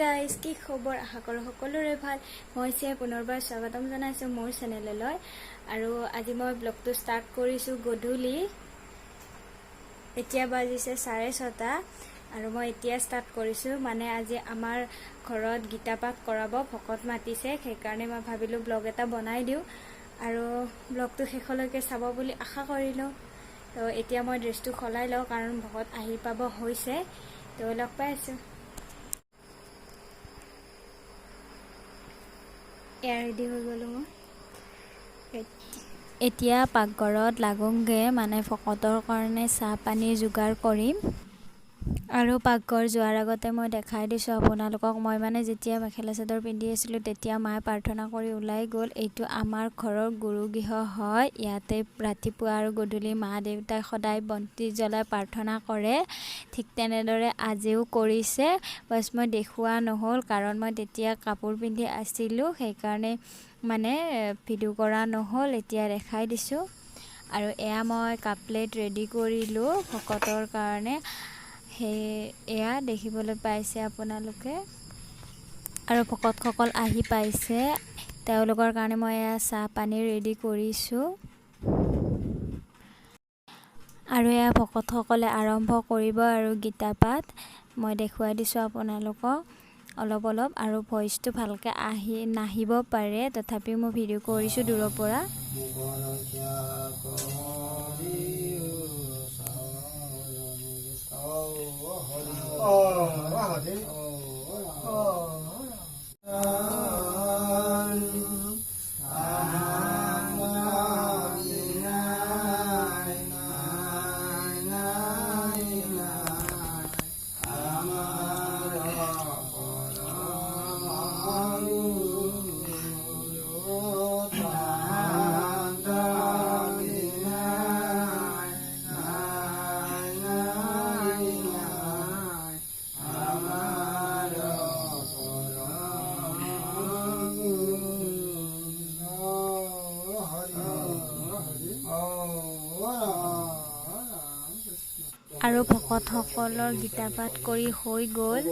Guys, কি খবৰ? আশা কৰোঁ সকলোৰে ভাল। মই চিয়াই পুনৰবাৰ স্বাগতম জনাইছোঁ মোৰ চেনেললৈ। আৰু আজি মই ব্লগটো ষ্টাৰ্ট কৰিছোঁ গধূলি। এতিয়া বাজিছে 6:30 আৰু মই এতিয়া ষ্টাৰ্ট কৰিছোঁ। মানে আজি আমাৰ ঘৰত গীতা পাঠ কৰাব, ভকত মাতিছে। সেইকাৰণে মই ভাবিলোঁ ব্লগ এটা বনাই দিওঁ আৰু ব্লগটো শেষলৈকে চাব বুলি আশা কৰিলোঁ। তো এতিয়া মই ড্ৰেছটো সলাই লওঁ, কাৰণ ভকত আহি পাব হৈছে। তো লগ পাই আছোঁ। এয়া ৰেডি হৈ গ'লোঁ মই। এতিয়া পাকঘৰত লাগোঁগৈ, মানে ভকতৰ কাৰণে চাহ পানী যোগাৰ কৰিম। আৰু পাকঘৰ যোৱাৰ আগতে মই দেখাই দিছোঁ আপোনালোকক। মই মানে যেতিয়া মেখেলা চাদৰ পিন্ধি আছিলোঁ, তেতিয়া মায়ে প্ৰাৰ্থনা কৰি ওলাই গ'ল। এইটো আমাৰ ঘৰৰ গুৰুগৃহ হয়। ইয়াতে ৰাতিপুৱা আৰু গধূলি মা দেউতাই সদায় বন্তি জ্বলাই প্ৰাৰ্থনা কৰে। ঠিক তেনেদৰে আজিও কৰিছে। বাছ, মই দেখুওৱা নহ'ল, কাৰণ মই তেতিয়া কাপোৰ পিন্ধি আছিলোঁ। সেইকাৰণে মানে ভিডিঅ' কৰা নহ'ল। এতিয়া দেখাই দিছোঁ। আৰু এয়া মই কাপ প্লেট ৰেডি কৰিলোঁ ভকতৰ কাৰণে। সেই এয়া দেখিবলৈ পাইছে আপোনালোকে। আৰু ভকতসকল আহি পাইছে। তেওঁলোকৰ কাৰণে মই এয়া চাহ পানী ৰেডি কৰিছোঁ। আৰু এয়া ভকতসকলে আৰম্ভ কৰিব আৰু গীতা পাঠ। মই দেখুৱাই দিছোঁ আপোনালোকক অলপ অলপ। আৰু ভইচটো ভালকৈ আহি নাহিব পাৰে, তথাপিও মই ভিডিঅ' কৰিছোঁ দূৰৰ পৰা। ৰক্ষা কৰিও চৰণ। হৰি হৰি নাই নাই নাই নাই আমাৰ পৰম গুৰু তাহান্ত নাই নাই নাই নাই আমাৰ পৰম গুৰু। হৰি হৰি ৰাম কৃষ্ণ। আৰু ভকতসকলৰ গীতা পাঠ কৰি হৈ গ'ল।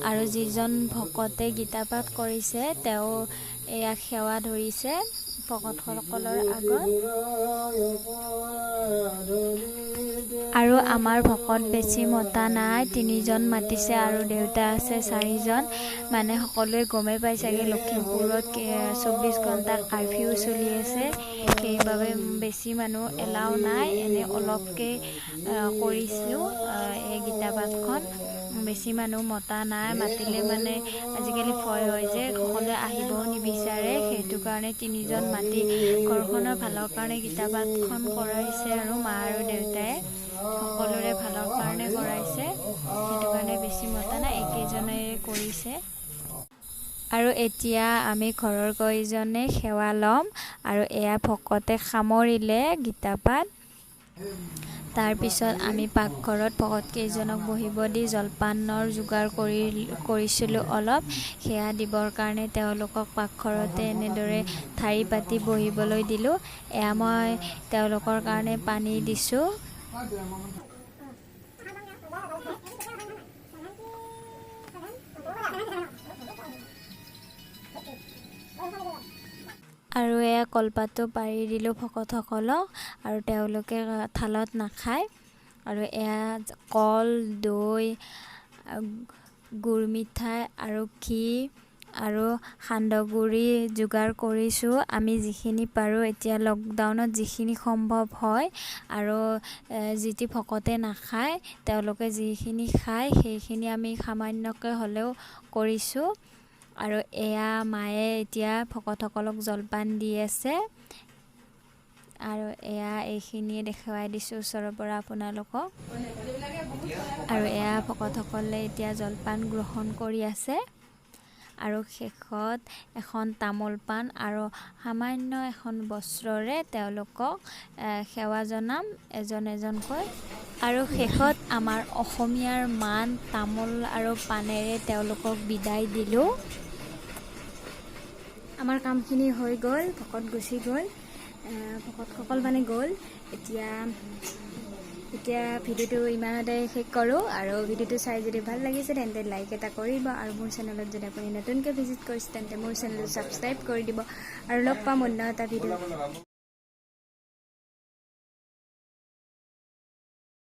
আৰু যিজন ভকতে গীতা পাঠ কৰিছে, তেওঁ এয়া সেৱা ধৰিছে ভকতসকলৰ আগত। আৰু আমাৰ ভকত বেছি মতা নাই, তিনিজন মাতিছে আৰু দেউতা আছে, চাৰিজন। মানে সকলোৱে গমেই পাই চাগে, লখিমপুৰত 24 ঘণ্টা কাৰফিউ চলি আছে। সেইবাবে বেছি মানুহ এলাও নাই। এনে অলপকৈ কৰিছোঁ এই গীতা পাঠখন। বেছি মানুহ মতা নাই। মাতিলে মানে আজিকালি ভয় হয় যে সকলোৱে আহিবও নিবিচাৰে। সেইটো কাৰণে তিনিজন মাতি ঘৰখনৰ ভালৰ কাৰণে গীতা পাঠখন কৰাইছে। আৰু মা আৰু দেউতাই সকলোৰে ভালৰ কাৰণে কৰাইছে। সেইটো কাৰণে বেছি মতা নাই, এইকেইজনেৰে কৰিছে। আৰু এতিয়া আমি ঘৰৰ কেইজনে সেৱা ল'ম। আৰু এয়া ভকতে সামৰিলে গীতা পাঠ। তাৰপিছত আমি পাকঘৰত ভকতকেইজনক বহিব দি জলপানৰ যোগাৰ কৰিছিলোঁ অলপ। সেয়া দিবৰ কাৰণে তেওঁলোকক পাকঘৰতে এনেদৰে ঢাৰি পাতি বহিবলৈ দিলোঁ। এয়া মই তেওঁলোকৰ কাৰণে পানী দিছোঁ। আৰু এয়া কলপাতো পাৰি দিলোঁ ভকতসকলক আৰু তেওঁলোকে থালত নাখায়। আৰু এয়া কল, দৈ, গুৰ মিঠাই আৰু ঘি আৰু সান্দহগুড়ি যোগাৰ কৰিছোঁ। আমি যিখিনি পাৰোঁ, এতিয়া লকডাউনত যিখিনি সম্ভৱ হয় আৰু যিটি ভকতে নাখায়, তেওঁলোকে যিখিনি খায়, সেইখিনি আমি সামান্যকৈ হ'লেও কৰিছোঁ। আৰু এয়া মায়ে এতিয়া ভকতসকলক জলপান দি আছে। আৰু এয়া এইখিনিয়ে দেখুৱাই দিছোঁ ওচৰৰ পৰা আপোনালোকক। আৰু এয়া ভকতসকলে এতিয়া জলপান গ্ৰহণ কৰি আছে। আৰু শেষত এখন তামোল পাণ আৰু সামান্য এখন বস্ত্ৰৰে তেওঁলোকক সেৱা জনাম এজন এজনকৈ। আৰু শেষত আমাৰ অসমীয়াৰ মান তামোল আৰু পাণেৰে তেওঁলোকক বিদায় দিলোঁ। আমাৰ কামখিনি হৈ গ'ল। ভকত গুচি গ'ল, ভকতসকল মানে গ'ল। এতিয়া এতিয়া ভিডিঅ'টো ইমানতে শেষ কৰোঁ। আৰু ভিডিঅ'টো চাই যদি ভাল লাগিছে, তেন্তে লাইক এটা কৰিব আৰু মোৰ চেনেলত যদি আপুনি নতুনকৈ ভিজিট কৰিছে, তেন্তে মোৰ চেনেলটো ছাবস্ক্ৰাইব কৰি দিব। আৰু লগ পাম অন্য এটা ভিডিঅ'ত।